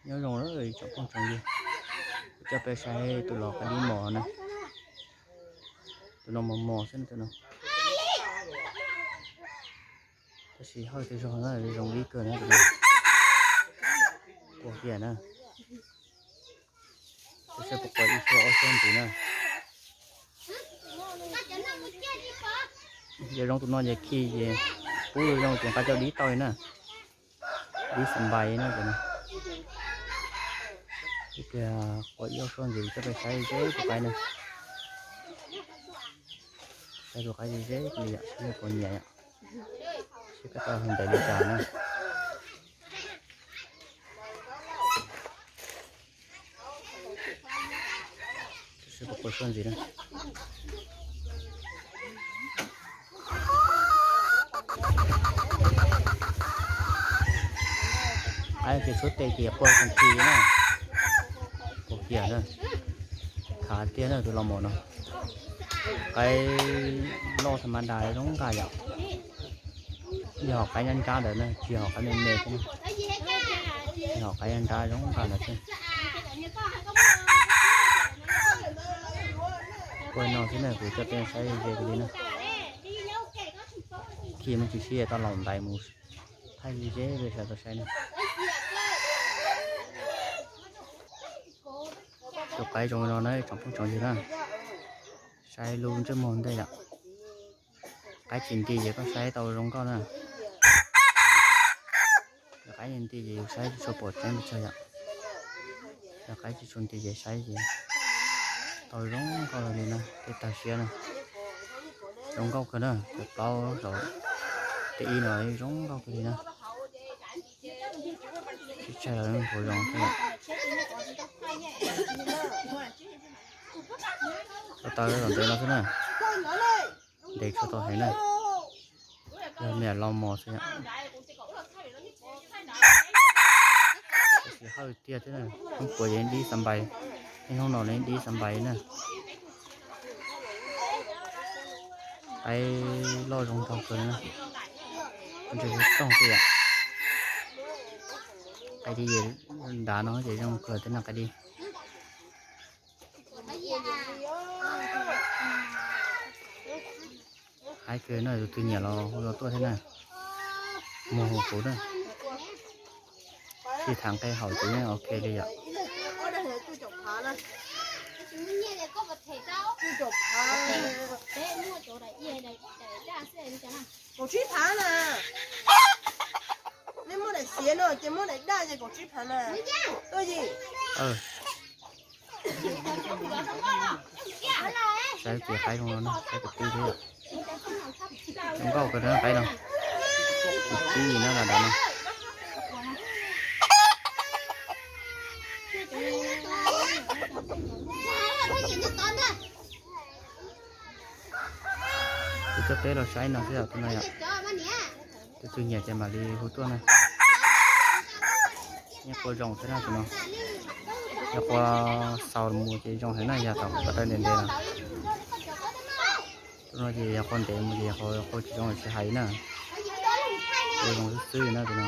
Nyob zoo tsoom phooj tsoom ywg, kuv coj peb saib tus los qab dib mos na. Tus no mos mos xwb no, tus no. Tab sis hawj tej zog na, zoo ib kawg na tus no. Quas kiag na. Tab sis puas quas ib suab ob suab ntxiv na. Yog zoo tus no ces khi ces pub zoo ces nqa coj dib tau li na. Dib xas npais na tus no. Ib pliag quas ib ob suab ntxiv coj peb saib ze tus qaib na. Saib tus qaib ze ze li yom, saib puas nyiam yom. Saib koj tau ntev li cas na. Saib puas quas suab ntxiv na. Qaib ces suab tes ces quas tag kis na. Quas kiag na. Khav tiag na tus los mos no. Qaib loj tha ma da zoo nqa yom. Yog hom qaib nrab nrab ntawd na, tsis yog hom qaib me me xwb na. Yog hom qaib nrab nrab zoo nqa ntawd xwb. Quas no xwb na, kuv coj peb saib ze li na. Khi muaj tsis sib tau laus ntais mus thaij ze ze peb sawv daws tau saib na. Tus qaib zoo no na tsoom phooj tsoom ywg na. Saib lub ntsej muag ntej yom. Qaib tsis nti ces koj saib tau zoo nkauj na. Yog qaib nti ces yus saib tsis tshua pom tseeb pes tsawg yom. Yog qaib tsis tshua nti ces saib ces tau zoo nkauj li na, tej tawg siab na. Zoo nkauj kawg na, cov plaub saum tej ib no zoo nkauj kawg li na. Tsis tshaj los hauv zoo thiab. Tau tawg los ntev no xwb na. Ntev tshua tau heev na. Yog me nyuam los mos xwb. Tab sis hawj tiag thiab na, hnub puas yeej dib xas npais, ib hnub no yeej dib xas npais na. Qaib loj zoo nraug kawg na. Ntshe yog tooj xwb yom. Qaib dib dav no ces zoo kawg thiab na qaib dib. Haib kawg no, tus twg nyiam los hu los tuaj thiab na. Mus hu kuv na. Tsis tham nqe haum ces yeej ok li yom. Kaum tsib phav na. Nej muab daim xiav no ces muab daim daj ces kaum tsib phav na. Tuaj yim. Saib ces qaib zoo no na, saib tus tib thiab. Zoo nkauj kawg na qaib no. Tus tib yim na, dav dav no. Kuv coj peb los saib no xwb os tus no yom. Tus twg nyiam ces mam li hu tuaj na. Yeej qua zoo thiab na tus no. Yog qua xaus mus ces zoo heev na, yog thaum ko taw ntev ntev los. Tus no ces yog qua ntev mus ces yog qua tsis zoo los tsis hais na. Qua zoo xwb xwb na tus no.